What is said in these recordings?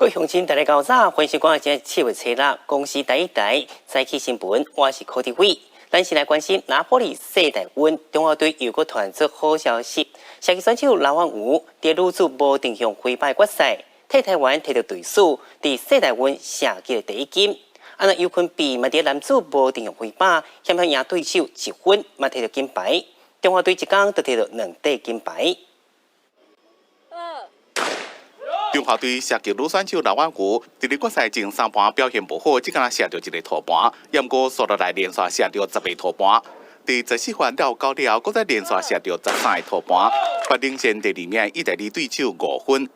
各位鄉親，大家早，歡迎收看今日7月初六，公視第一台早起新聞，我是柯志偉。咱先來關心拿坡里世大運，中華隊又閣傳出好消息，射擊選手劉婉瑜佇女子無定向揮靶決賽，替台灣提著隊史佇世大運射擊的第一金。啊，那游坤碧嘛佇男子無定向揮靶，險險贏對手一分，嘛提著金牌。中華隊一工就提著兩塊金牌。中華隊射擊女選手劉婉瑜，佇咧決賽前三盤表現無好，只敢射著一个塗盤，毋過紲落來連續射著10个塗盤。第14發落鈎了後，閣再連續射著13个塗盤，拔領先第二名意大利對手5分。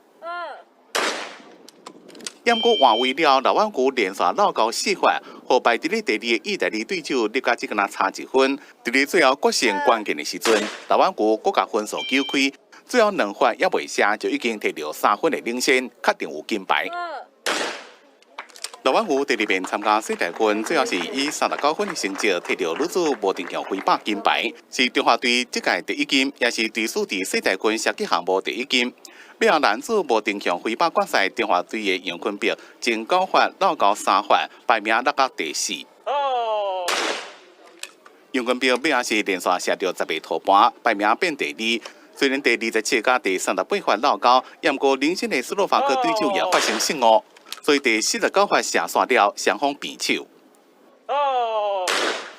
毋過換位了，劉婉瑜連續落鈎四發，予排佇咧第二个意大利對手力甲只敢若差一分。佇咧最後決勝關鍵的時陣，劉婉瑜閣共分數救開。最後兩發猶未射，就已經提著3分的領先，確定有金牌。劉婉瑜第二遍參加世大運，最後是以39分的成績提著女子無定向揮靶金牌，是中華隊這屆第一金，也是隊史佇世大運射擊項目第一金。尾後男子無定向揮靶決賽，中華隊的楊坤碧前九發落鈎三發，排名落到第四。楊坤碧尾後是連續射著10个塗盤，排名變第二。雖然第27佮第38發落鈎，毋過領先的斯洛伐克對手也發生失誤，所以第49發射線了，雙方平手。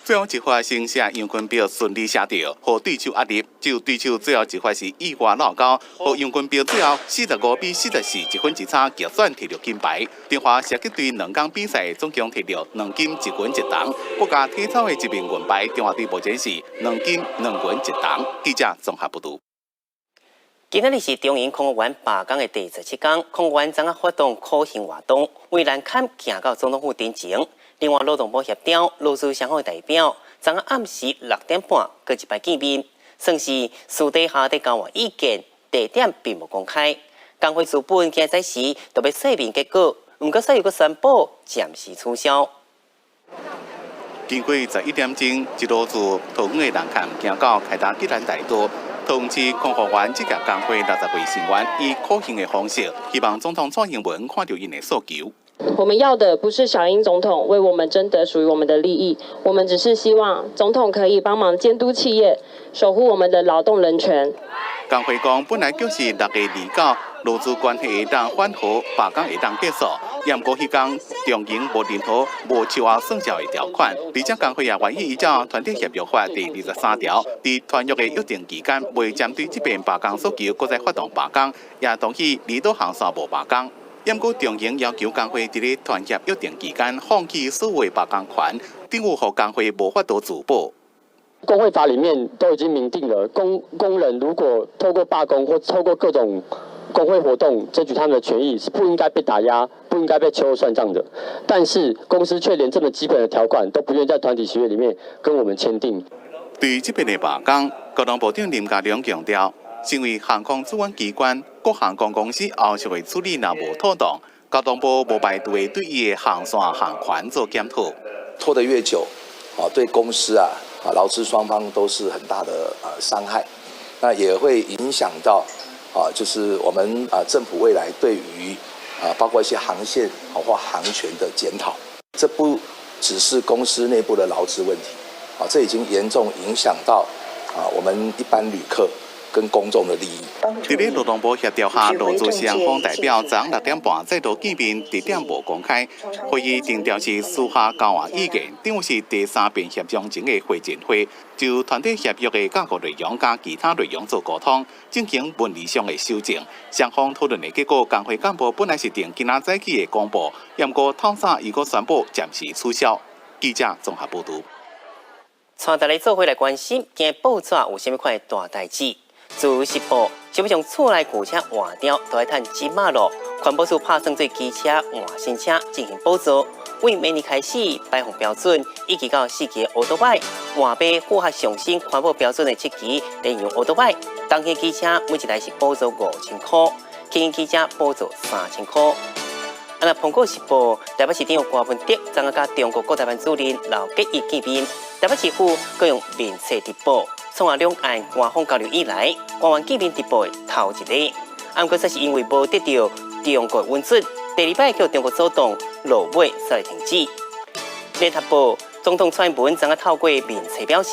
最後一發先射楊坤碧順利射著，予對手壓力，只有對手最後一發是意外落鈎，予楊坤碧最後45比44一分之差逆轉提著金牌。中華射擊隊兩工比賽總共提著兩金一銀一銅，國家體操的一面銀牌，中華隊目前是兩金兩銀一銅。記者綜合報導。今仔日是中營空服員罷工的第17工，空服員昨昏發動苦行活動，為難堪行到總統府頂前。另外，勞動部協調勞資雙方代表，昨昏暗時6點半閣一擺見面，算是私底下佇交換意見，地點並無公開。工會資本今早時就欲說明結果，毋過煞又閣宣布暫時取消。經過11點鐘，一路自桃園的南崁行到開達吉蘭大道。桃園市空服員職業工會60位成員以苦行的方式，希望總統蔡英文看著𪜶的訴求。我們要的不是小英總統為我們爭得屬於我們的利益，我們只是希望總統可以幫忙監督企業，守護我們的勞動人權。工會講本來就是6月29，勞資關係會當緩和，罷工會當結束。毋過彼工中營無任何無秋後算帳的條款，而且工會也願意依照團體協約法第23條，佇團約的約定期間，袂針對這遍罷工訴求，閣再發動罷工，也同意離島航線無罷工。毋過中營要求工會佇咧團協約定期間放棄所有罷工權，等於予工會無法度自保。工會法裡面都已經明定了，工人如果透過罷工或透過各種工會活動爭取他們的權益，是不應該被打壓、不應該被秋後算賬的。但是公司卻連這麼基本的條款都不願意在團體協約裡面跟我們簽訂。對這遍的罷工，交通部長林佳龍強調，身為航空主管機關，各航空公司後續的處理若無妥當，交通部無排除會對伊的航線航權做檢討。拖得越久，啊，對公司啊，啊勞資雙方都是很大的傷害，那也會影響到啊，就是我們啊政府未來對於啊包括一些航線或航權的檢討。這不只是公司內部的勞資問題，啊，這已經嚴重影響到啊我們一般旅客跟公眾的利益。佇咧勞動部協調下，勞資雙方代表昨6點半再度見面，地點無公開。會議定調是私下交換意見，等於是第三遍協商前的會前會，就團體協約的架構內容佮其他內容做溝通，進行文字上的修正。雙方討論的結果，工會幹部本來是定今仔早起會公布，毋過透早又閣宣布暫時取消。記者綜合報導。帶大家做伙來關心，今日報紙有啥物款的大代誌？自由時報，想欲將厝內舊車換掉，都愛趁這馬囉。環保署拍算對機車換新車進行補助，為明年開始排放標準一期到四期的歐多擺換買符合上新環保標準的七期聯用歐多擺，重型機車每一台是補助5000箍，輕型機車補助3000箍。啊，那蘋果時報，台北市長柯文哲昨昏佮中國國台辦主任劉結一見面，台北市府閣用面冊直播，創下兩岸官方交流以來，官員見面直播的頭一例。啊，毋過這是因為無得著中國允准，第二擺予中國阻擋，落尾煞來停止。聯合報總統蔡英文昨昏透過面冊表示，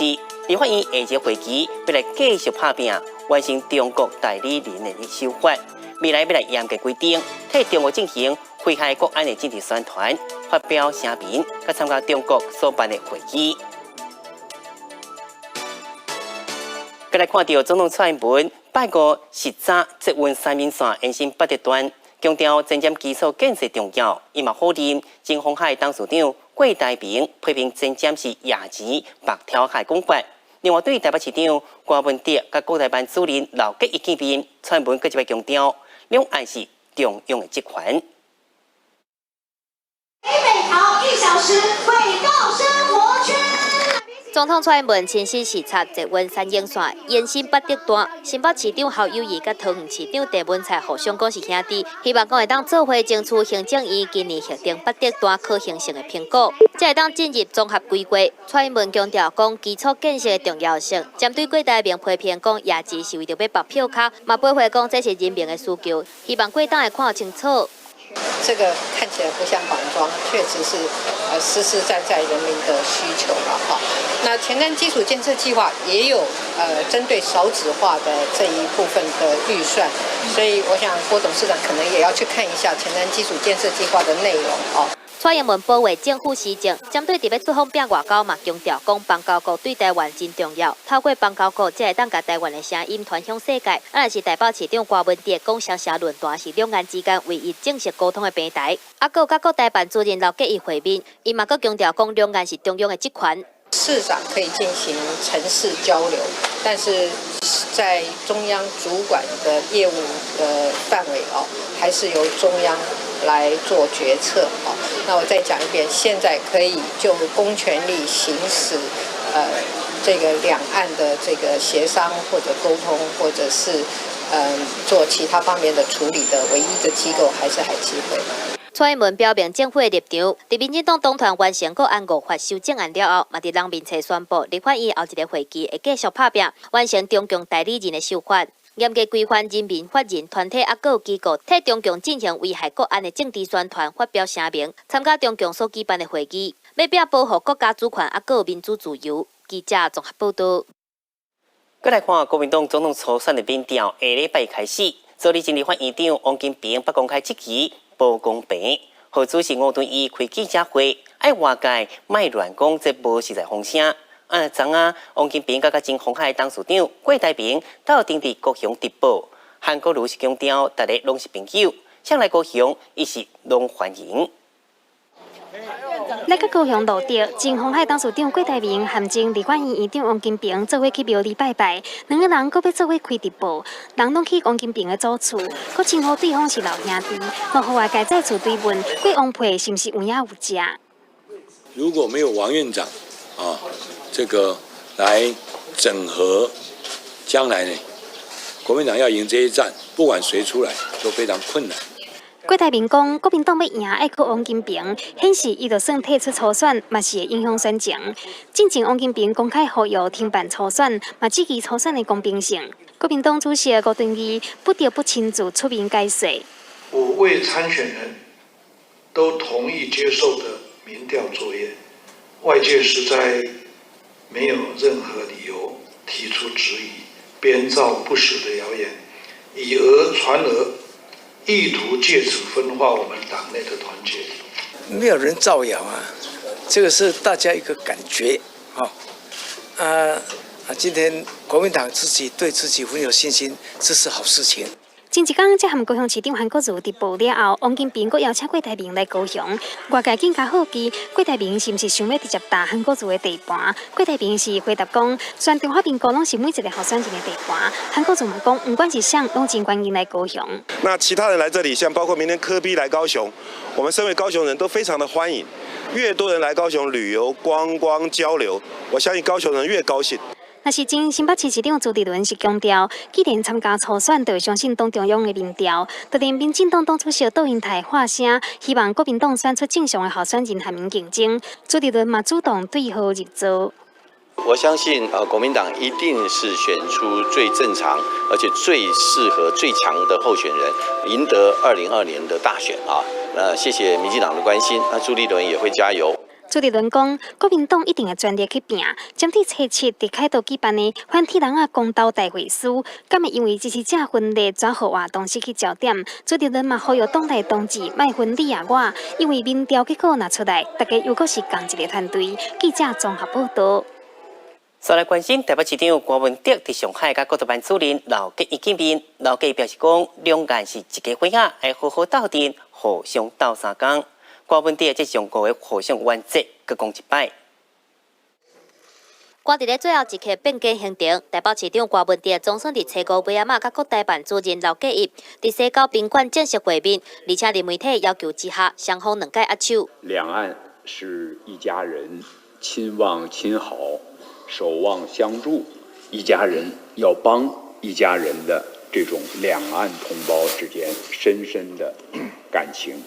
立法院下一會期欲來繼續拍拚，完成中國代理人的修法，未來欲來嚴格規定，替中國進行危害國安的政治宣傳、發表聲明，佮參加中國所辦的會議。閣來看著總統蔡英文拜五實察捷運三莺線延伸八德段，強調前瞻基礎建設重要。伊嘛否認前鴻海董事長郭台銘批評前瞻是挾錢縛柱仔的講法。另外，對台北市長柯文哲佮國台辦主任劉結一見面，蔡英文閣一擺強調，兩岸是中央的職權。北桃一小時軌道生活圈。總統蔡英文親身視察捷運三鶯線延伸八德段，新北市長侯友宜佮桃園市長鄭文燦互相講是兄弟，希望講會當做伙爭取行政院今年核定八德段可行性的評估，才會當進入綜合規劃。蔡英文強調講基礎建設的重要性，針對郭台銘批評講挾錢是為著欲縛票跤，嘛駁回講這是人民的需求，希望郭董會看清楚。這個看起來不像綁樁，確實是實實在在人民的需求了哈。那前瞻基礎建設計劃也有針對少子化的這一部分的預算，所以我想郭董事長可能也要去看一下前瞻基礎建設計劃的內容哦。蔡英文保衛政府施政，針對佇欲出訪拚外交嘛，強調講邦交國對台灣真重要，透過邦交國才會當共台灣的聲音傳向世界。啊，若是台北市長柯文哲講雙城論壇是兩岸之間唯一正式溝通的平台。啊，閣有佮國台辦主任劉結一會面，伊嘛閣強調講兩岸是中央的職權。市長可以進行城市交流，但是在中央主管的業務的範圍哦，還是由中央來做決策哦。那我再講一遍，現在可以就公權力行使，這個兩岸的這個協商或者溝通，或者是做其他方面的處理的唯一的機構，還是海基會。蔡英文表明政府的立場，佇民進黨黨團完成國安五法修正案了後，嘛佇人面冊宣布，立法院後一个會期會繼續拍拚，完成中共代理人的修法，嚴格規範人民法人團體抑閣有機構替中共進行危害國安的政治宣傳，發表聲明，參加中共所舉辦的會議，欲拚保護國家主權抑閣有民主自由。記者綜合報導。閣來看國民黨總統初選的民調，下禮拜開始，署理前立法院長王金平不公開質疑。無公平，予主席吳敦義開記者會，愛外界莫亂講，這無實在風聲。啊，昨昏王金平佮佮前鴻海董事長郭台銘鬥陣佇高雄直播，韓國瑜是強調，大家攏是朋友，啥來高雄，伊是攏歡迎。來到高雄蘆竹，前鴻海董事長郭台銘和前立法院院長王金平做伙去廟裡拜拜，兩个人閣欲做伙開直播，人攏去王金平的祖厝，閣稱呼對方是老兄弟，嘛予外界再次追問郭王配是毋是有影有跡？如果沒有王院長啊，這個來整合，將來呢，國民黨要贏這一戰，不管誰出來都非常困難。郭台銘講，國民黨欲贏，愛靠王金平，顯示伊就算退出初選，嘛是會影響選情。進前王金平公開呼籲停辦初選，嘛質疑初選的公平性。國民黨主席吳敦義不得不親自出面解說。五位參選人都同意接受的民調作業，外界實在沒有任何理由提出質疑，編造不實的謠言，以訛傳訛。意圖借此分化我們黨內的團結。沒有人造謠啊，這個是大家一個感覺，哈。啊啊，今天國民黨自己對自己很有信心，這是好事情。前一工才和高雄市長韓國瑜直播了後，王金平閣邀請郭台銘來高雄，外界更加好奇郭台銘是毋是想欲直接踏韓國瑜的地盤？郭台銘是回答講，全中華民國攏是每一个候選人的地盤。韓國瑜嘛講，毋管是誰，攏真歡迎來高雄。那其他人來這裡，像包括明天柯 P 來高雄，我們身為高雄人都非常的歡迎。越多人來高雄旅遊、觀光、交流，我相信高雄人越高興。若是前新北市市長朱立倫是強調，既然參加初選，就會相信黨中央的民調。就連民進黨黨主席竇英台發聲，希望國民黨選出正常的候選人和民競爭。朱立倫嘛主動對號入座。我相信國民黨一定是選出最正常，而且最適合、最強的候選人，贏得2022年的大選啊！那謝謝民進黨的關心，那朱立倫也會加油。朱立倫講，國民黨一定會全力去拚。針對初七佇凱道舉辦的反鐵籠仔公投大會師，敢會因為支持者分裂轉予活動失去焦點？朱立倫嘛呼籲黨內同志莫分你啊我，因為民調結果若出來，大家猶閣是仝一个團隊。記者綜合報道。再來關心台北市長柯文哲佇上海佮國台辦主任劉結一見面，劉結一表示講，兩岸是一家伙仔，愛好好鬥陣，互相鬥相共。柯文哲這上個月互相原則，閣講一擺。趕佇咧最後一刻變更行程，台北市長柯文哲總算佇初五尾仔仔佮國台辦主任劉結一佇西郊賓館正式會面，而且佇媒體要求之下，雙方兩擺握手。兩岸是一家人，親望親好，守望相助，一家人要幫一家人的這種兩岸同胞之間深深的感情，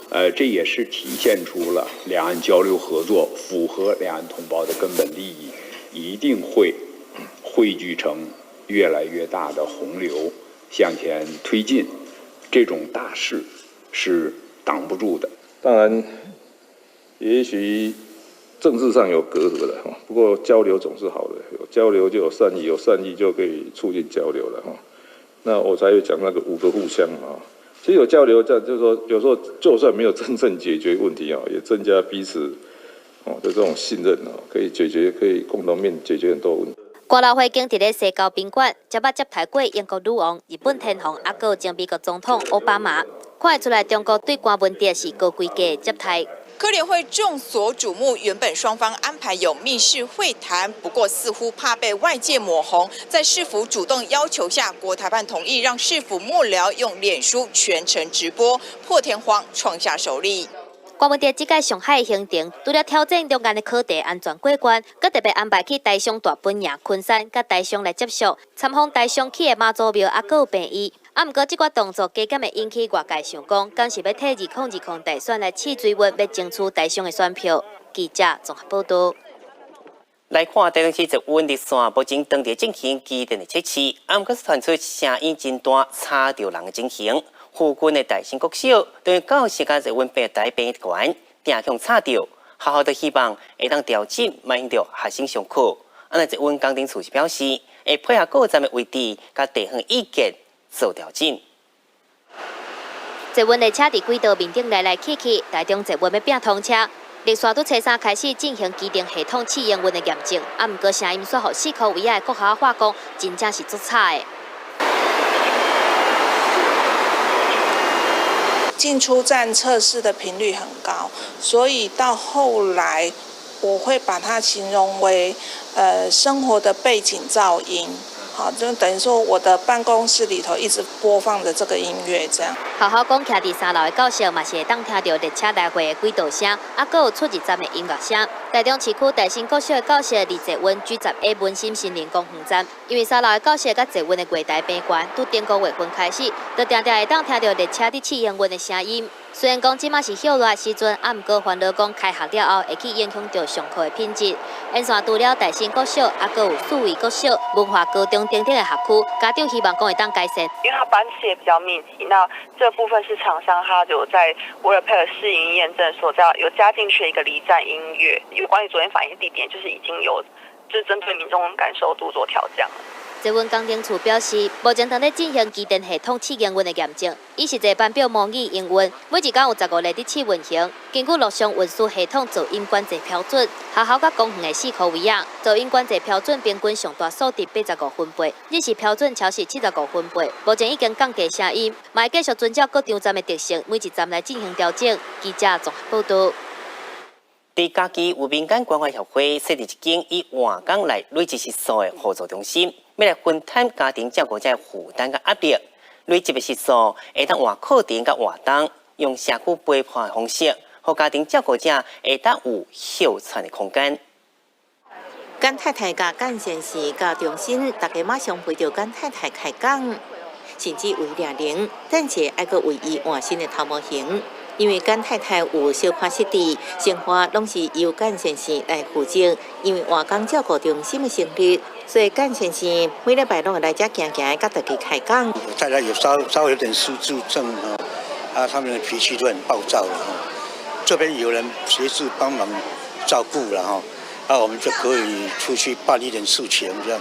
這也是體現出了兩岸交流合作符合兩岸同胞的根本利益，一定會匯聚成越來越大的洪流向前推進，這種大勢是擋不住的。當然，也許政治上有隔閡的，不過交流總是好的，有交流就有善意，有善意就可以促進交流了哈。那我才會講那個五個互相嘛。其實有交流，這就是說，有時候就算沒有真正解決問題啊，也增加彼此哦的這種信任啊，可以解決，可以共同面解決很多問題。柯劉會間佇咧西郊賓館，才捌接待過英國女王、日本天皇，猶閣有前美國總統奧巴馬。看會出來，中國對柯文哲是高規格的接待。柯劉會眾所矚目，原本雙方安排有密室會談，不過似乎怕被外界抹紅，在市府主動要求下，國台辦同意讓市府幕僚用臉書全程直播，破天荒創下首例。柯文哲這擺上海行程，除了挑戰兩岸的課題安全過關，閣特別安排去台商大本營昆山，佮台商來接觸，參訪台商起的媽祖廟，猶閣有病院。啊，毋過這寡動作加減會引起外界想講，敢是欲替2020大選來試水溫，欲爭取台商的選票。記者綜合報道。來看台中市捷運熱線，目前當地進行機電的測試，啊，毋過傳出聲音真大，吵著人的情形。附近的大新國小，對教室佮捷運平台邊懸，定予吵著，學校都希望會當調整，莫影響學生上課。啊，那捷運工程處是表示，會配合各站的位置，佮地方意見做調整。捷運列車佇軌道面頂來來去去，台中捷運欲拚通車。熱線拄初三開始進行機電系統試營運的驗證，啊，毋過聲音煞予四箍圍仔的國校話講，真正是足吵的。進出站測試的頻率很高，所以到後來我會把它形容為，生活的背景噪音。好，就等於說我的辦公室裡頭一直播放著這個音樂，這樣。學校講，徛佇三樓的教室嘛是會當聽著列車來回的軌道聲，猶閣有出入站的音樂聲。台中市區大新國小的教室離捷運 G10A 文心森林公園站，因為三樓的教室佮捷運的月台邊懸，拄頂個月份開始，就定定會當聽著列車佇試營運的聲音。雖然講這馬是歇熱時陣，啊，毋過煩惱講開學了後會去影響著上課的品質。沿線除了大新國小，猶閣有四維國小、文化高中等等的學區，家長希望講會當改善。因為它班次也比較密集，那這部分是廠商他有在為了配合試營驗證，所加有加進去一個離站音樂。有關於昨天反映地點，就是已經有就是針對民眾感受度做調降。捷運工程處表示，目前正咧進行機電系統試營運的驗證，以實際班表模擬營運，每一工有15個佇試運行。根據陸上運輸系統噪音管制標準，學校佮公園的四箍圍仔，噪音管制標準平均上大數值85分貝，日時標準超過75分貝。目前已經降低聲音，嘛會繼續遵照各場站的特性，每一站來進行調整。記者綜合報道。佇嘉義有民間關懷協會設立一間以換工來累積時數的互助中心，欲來分擔家庭照顧者的負擔佮壓力。累積的時數會當換課程佮活動，用社區陪伴的方式，予家庭照顧者會當有歇喘的空間。簡太太佮簡先生佮中心，大家馬上陪著簡太太開講，甚至為掠鈴，等下愛閣為伊換新的頭毛型。因為簡太太有小可失智，生活攏是由簡先生來負責。因為換工照顧中心的成立，所以簡先生每禮拜攏會來遮行行，佮大家開講。太太有稍稍微有點失智症哦，啊，他們的脾氣都很暴躁了哈。這邊有人協助幫忙照顧了哈，那我們就可以出去辦一點事情，這樣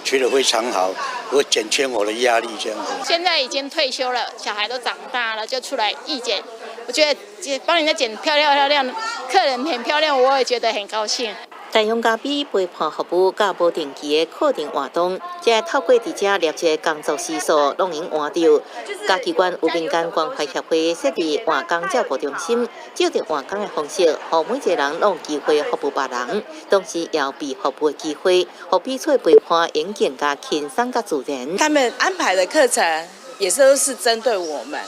覺得非常好，會減輕我的壓力這樣子。現在已經退休了，小孩都長大了，就出來義剪。我覺得幫人家剪漂漂亮亮，客人很漂亮，我也覺得很高興。大勇咖啡陪伴服務佮無定期的課程活動，這透過佇遮攝一個工作時數，攏會換著。嘉義縣有民間關懷協會設立換工照顧中心，借著換工的方式，予每一個人攏有機會服務別人，同時也有被服務的機會，予彼此陪伴會更加輕鬆佮自然。他們安排的課程也是都是針對我們，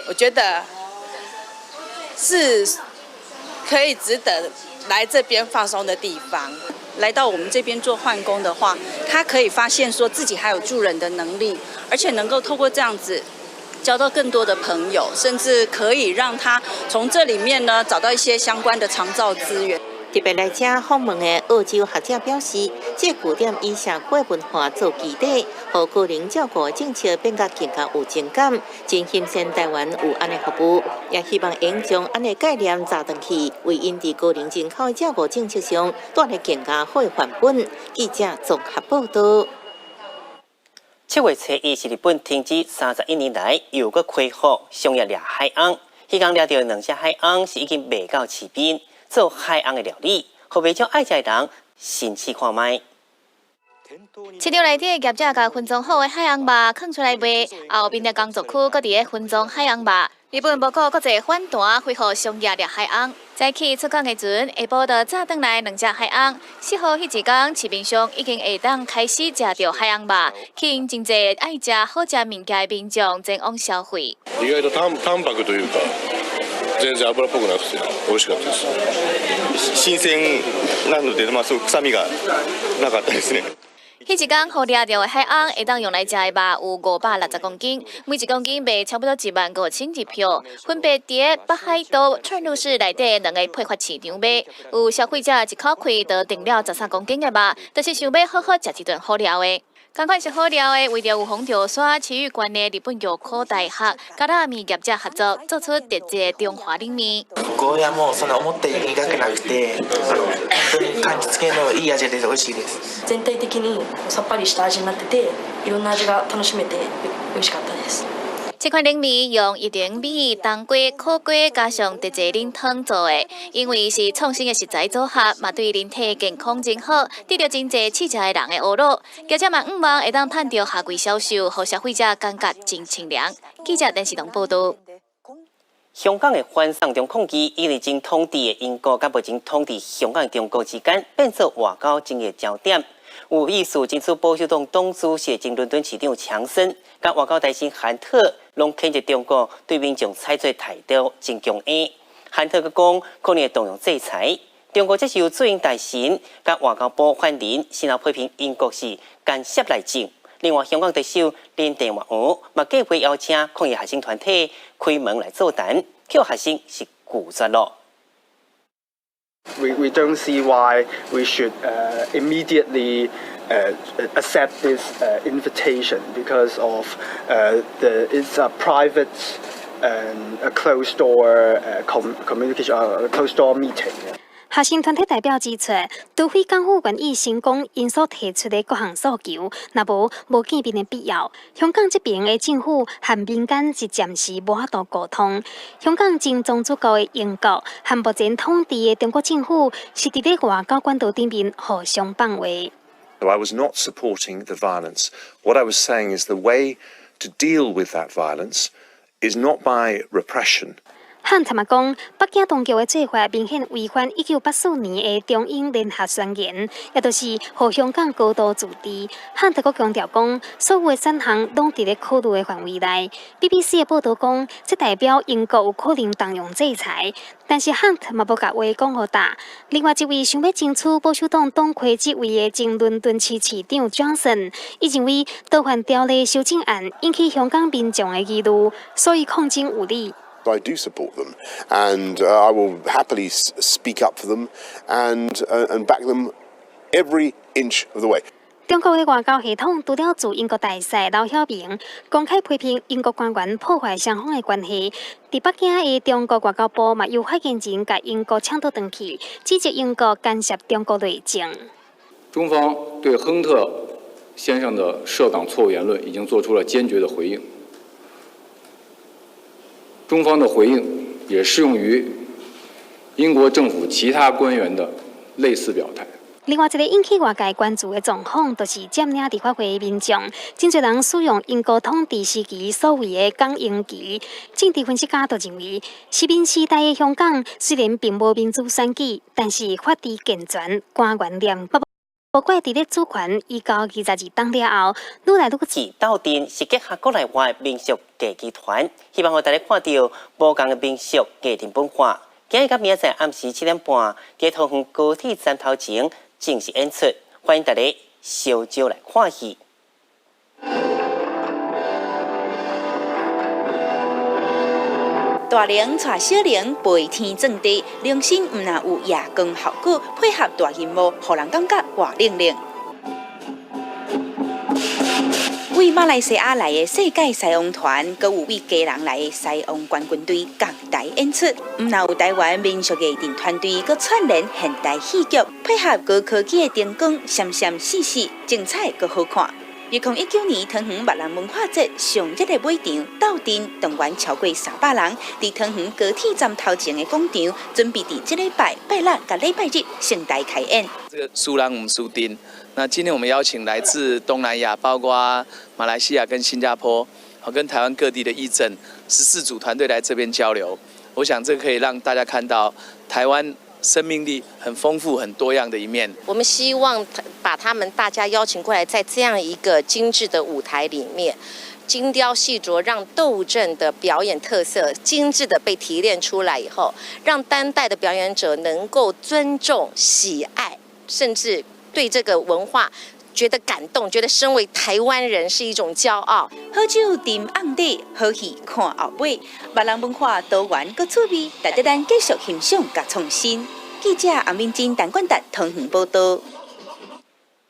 我覺得是可以值得來這邊放鬆的地方。來到我們這邊做換工的話，他可以發現說自己還有助人的能力，而且能夠透過這樣子交到更多的朋友，甚至可以讓他從這裡面呢找到一些相關的長照資源。特別來遮訪問的澳洲學者表示，這個據點以社區文化做基底，予高齡照顧政策變甲更加有情感。真欣賞台灣有按呢服務，也希望會將按呢概念載轉去，為𪜶佇高齡人口的照顧政策上帶來更加好的範本。記者綜合報道。7月初一是日本停止31年來又閣恢復商業掠海翁，彼工掠著兩隻海翁是已經賣到市面。做海翁的料理，予袂少愛食的人先試看覓。市場內底業者共分裝好的海翁肉囥出來賣，後面的工作區閣佇咧分裝海翁肉。日本無顧國際反彈，恢復商業掠海翁。早起出港的船，下晡就載轉來兩隻海翁。4號彼一工，市面上已經會當開始食著海翁肉，吸引真濟愛食好食物件的民眾前往消費。意外と淡淡白というか。全然油っぽくなくて美味しかったです。新鮮なので、まあ、すごく臭みがなかったですね。彼一工予掠著的海翁會當用來食的肉有560公斤，每一公斤賣差不多15,000日票。分別佇北海道串路市內底兩個批發市場賣，有消費者一口氣就訂了13公斤的肉，就是想欲好好食一頓好料的。仝款是好料的，為著預防著沙埼玉縣的日本玉科大學，佮拉麵業者合作，做出特製中華冷麵。ゴーヤもそんな思ったより苦くなくて、本当に柑橘系のいい味で美味しいです。全体的にさっぱりした味になってて、いろんな味が楽しめて美味しかったです。這款冷麵用一種米、冬瓜、苦瓜加上特製冷湯做的，因為是創新的食材組合，嘛對人體健康真好，得著真濟試食的人的呵咾。業者嘛向望會當趁著夏季銷售，予消費者感覺真清涼。記者電視台報道。香港的反送中抗議，因為前統治的英國佮目前統治香港的中國之間，變做外交爭議焦點。有意思爭取保守黨黨主席前倫敦市長強森，佮外交大臣韓特，攏譴責中國對民眾採取態度真強硬。韓特閣講可能會動用制裁。中國則是由駐英大臣佮外交部發言人，先後批評英國是干涉內政。另外，香港特首林鄭月娥嘛計劃邀請抗議學生團體開門來座談，予學生是拒絕囉。 We don't see why we should immediately accept this invitation because of it's a private and a closed door communication, a closed door meeting. 學生團體代表指出，除非港府願意成功𪜶所提出的各項訴求，若無無見面的必要。香港這邊的政府和民間是暫時無法度溝通。香港前宗主國的英國和目前統治的中國政府是佇咧外交管道頂面互相放話。 I was not supporting the violence. What I was saying is the way to deal with that violence is not by repression. 漢特嘛講，北京當局的做法明顯違反1984年的中英聯合宣言，也就是予香港高度自治。漢特閣強調講，所有的選項攏佇咧考慮的範圍內。BBC 的報導講，這代表英國有可能動用制裁，但是漢特嘛無共話講予大。另外一位想欲爭取保守黨黨魁職位的前倫敦市市長強森，伊認為逃犯條例修正案引起香港民眾的疑慮，所以抗爭有理。I do support them, and I will happily speak up for them and back them every inch of the way. 中國的外交系統除了駐英國大使劉曉明公開批評英國官員破壞雙方的關係，佇北京的中國外交部嘛由發言人共英國搶倒轉去，指責英國干涉中國內政。中方對亨特先生的涉港錯誤言論已經做出了堅決的回應。中方的回應也適用於英國政府其他官員的類似表態。另外一个引起外界關注的狀況，就是佔領立法會的民眾，真濟人使用英國統治時期所謂的港英旗。政治分析家都認為，殖民時代的香港雖然並無民主選舉，但是法治健全，官員廉。無怪佇咧主權移交22冬了後，愈來愈是鬥陣是結合國內外民俗藝伎團，希望予大家看著無仝的民俗藝陣文化。今日佮明仔載暗時7點半，佇桃園高鐵站頭前正式演出，歡迎大家相招來看戲。大龍帶小龍飛天鑽地，龍身毋但有夜光效果，配合大螢幕，予人感覺活靈靈。為馬來西亞來的世界獅王團，閣有為基隆來的獅王冠軍隊仝台演出。毋但有台灣民俗藝陣團隊，閣串聯現代戲劇，配合高科技的燈光，閃閃爍爍，精彩閣好看。2019年桃園峇人文化節上熱的尾場，鬥陣動員超過300人，佇桃園高鐵站頭前的廣場，準備佇這禮拜拜六佮禮拜日盛大開演。這個輸人毋輸陣。那今天我們邀請來自東南亞，包括馬來西亞跟新加坡，跟台灣各地的藝陣14組團隊來這邊交流。我想這可以讓大家看到台灣生命力很豐富、很多樣的一面。我們希望把他們大家邀請過來，在這樣一個精緻的舞台裡面，精雕細琢，讓鬥陣的表演特色精緻的被提煉出來以後，讓當代的表演者能夠尊重、喜愛，甚至對這個文化覺得感動，覺得身為台灣人是一種驕傲。好酒斟甕底，好戲看後尾，峇人文化多元閣趣味，值得咱繼續欣賞佮創新。記者阿敏珍、陳冠達桃園報道。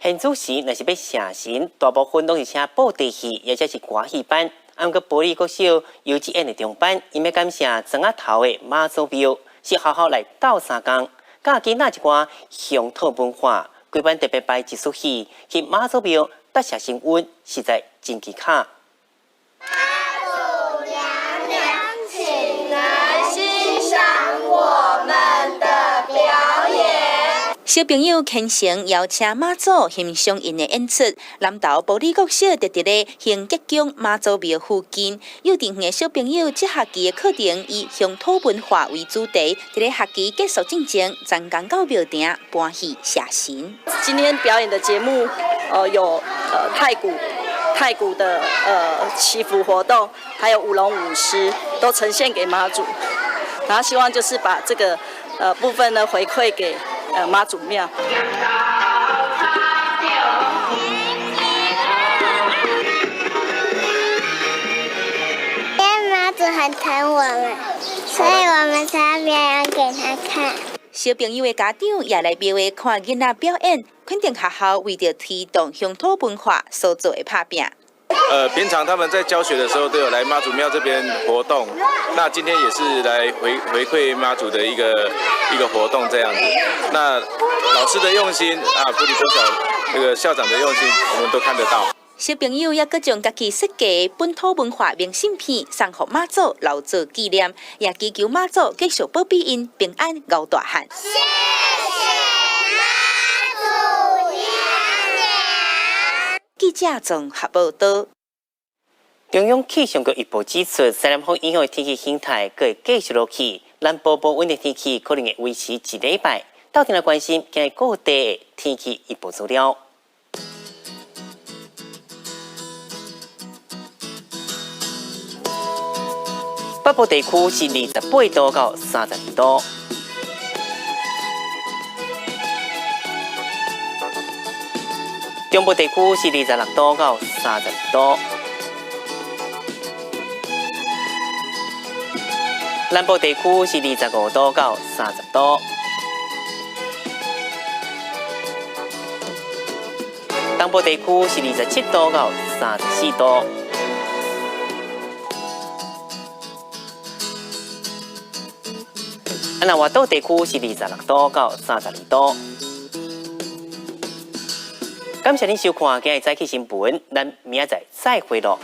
現主時若是欲謝神，大部分攏是請布袋戲，抑者是歌戲班。啊，毋過埔里國小幼稚園的中班，𪜶欲感謝莊仔頭的媽祖廟，是學校來鬥相共，教囡仔一寡鄉土文化。規班特別排一齣戲去媽祖廟答謝神恩，實在真奇巧。媽祖娘娘，請來欣賞我們的表演。小朋友虔誠邀請媽祖欣賞𪜶的演出。南投埔里國小就佇咧興德宮媽祖廟附近，幼稚園的小朋友這學期的課程以鄉土文化為主題，佇咧學期結束進前，專工到廟埕搬戲謝神。今天表演的節目，有太鼓的祈福活動，還有舞龍舞獅，都呈現給媽祖。然後希望就是把這個部分呢回饋給媽祖廟。因為媽祖很疼我們，所以我們才要表演給他看。小朋友的家長也來廟會看囡仔表演，肯定學校為著推動鄉土文化所做的拍拚。平常他們在教學的時候都有來媽祖廟這邊活動，那今天也是來回饋媽祖的一個活動這樣子。那老師的用心啊，埔里國小那個校長的用心，我們都看得到。小朋友也閣將家己設計本土文化明信片送予媽祖留作紀念，也祈求媽祖繼續保庇𪜶平安熬大漢。謝謝媽祖娘娘。記者綜合報道。中央氣象局預報指出，西南風影響的天氣形態閣會繼續落去，南部無穩定天氣可能會維持一禮拜。鬥陣來關心今日各地的天氣預報資料。北部地區是28度到32度。中部地區是26度到30度。南部地區是25度到30度。東部地區是27度到34度。啊，那外島地區是26度到32度。感謝您收看今日早起新聞，咱明仔載再會囉。